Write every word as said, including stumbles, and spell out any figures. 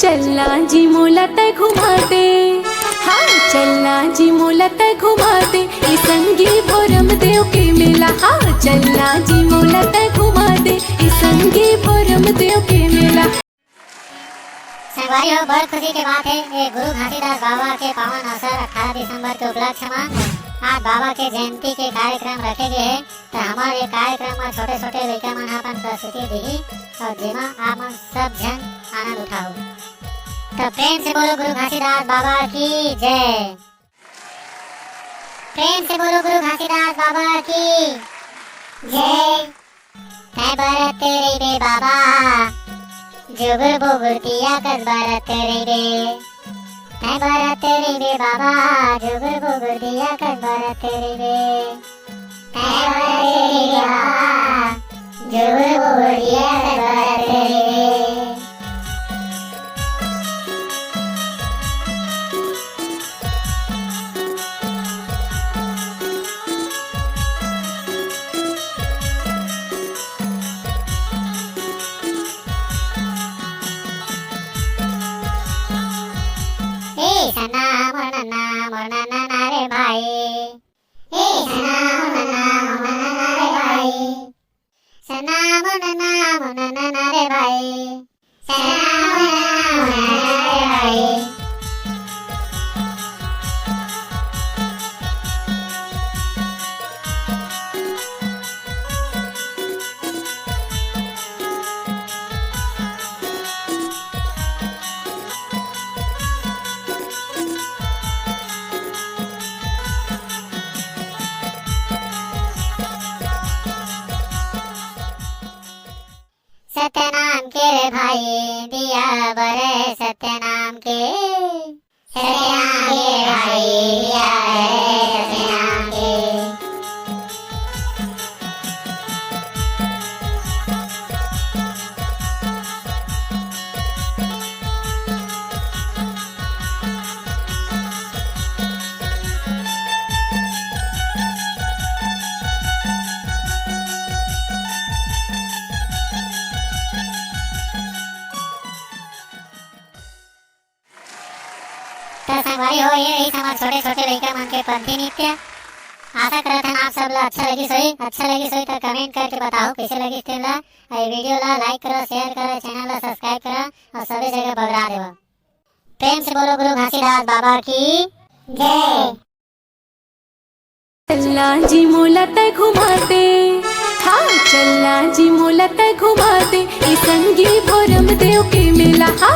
चलना जी मोला तै घुमा दे, हाँ चलना जी मोला तै घुमा दे, ए संगी भोरम देव के मेला, हाँ चलना जी मोला तै घुमा दे, ए संगी भोरम देव के मेला। संगवारी हो, बड़ खुशी के बात हे, ए गुरु घासीदास बाबा के पावन अवसर अठारह दिसंबर के उपलक्ष्य म आज बाबा के जयंती के कार्यक्रम रखे गे हे। त हमर ए कार्यक्रम म छोटे-छोटे लइका मन ह अपन प्रस्तुति दिही अउ जेमा आप मन सब झन आनंद उठाहू। त प्रेम से बोलो गुरु घासीदास बाबा की जय। प्रेम से बोलो गुरु घासीदास बाबा की जय। तै बरत रहिबे बाबा, जुगुर बुगुर दिया कस बरत रहिबे। तै बरत रहिबे बाबा, जुगुर बुगुर दिया कस बरत रहिबे। तै बरत रहिबे बाबा, जुगुर बुगुर दिया कस बरत रहिबे। ए सना मोर नन्ना, मोर नन्ना ना रे भाई। ए सना मोर नन्ना, मोर नन्ना ना रे भाई। सना मोर नन्ना, मोर नन्ना ना रे भाई। सना मोर नन्ना, मोर नन्ना ना रे भाई। सतनाम के रे भाई, दिया बरे सतनाम के। सतनाम के रे भाई, दिया बरे सतनाम के। त संगवारी हो, ये रहिस हमर छोटे-छोटे लइका मन के पंथी नृत्य। आशा करत हन आप सब ला अच्छा लगिस होही। अच्छा लगिस होही त comment करके बताहू कइसे लगिस तेन ला। अउ ये video ला like करो, share करो, channel ला subscribe करो अउ सबे जगह बगरा देवो। प्रेम से बोलो गुरु घासीदास बाबा की जय। चलना जी मोला तै घुमा दे, हाँ चलना जी मोला तै घुमा दे, ए संगी भोरम देव के मेला, हाँ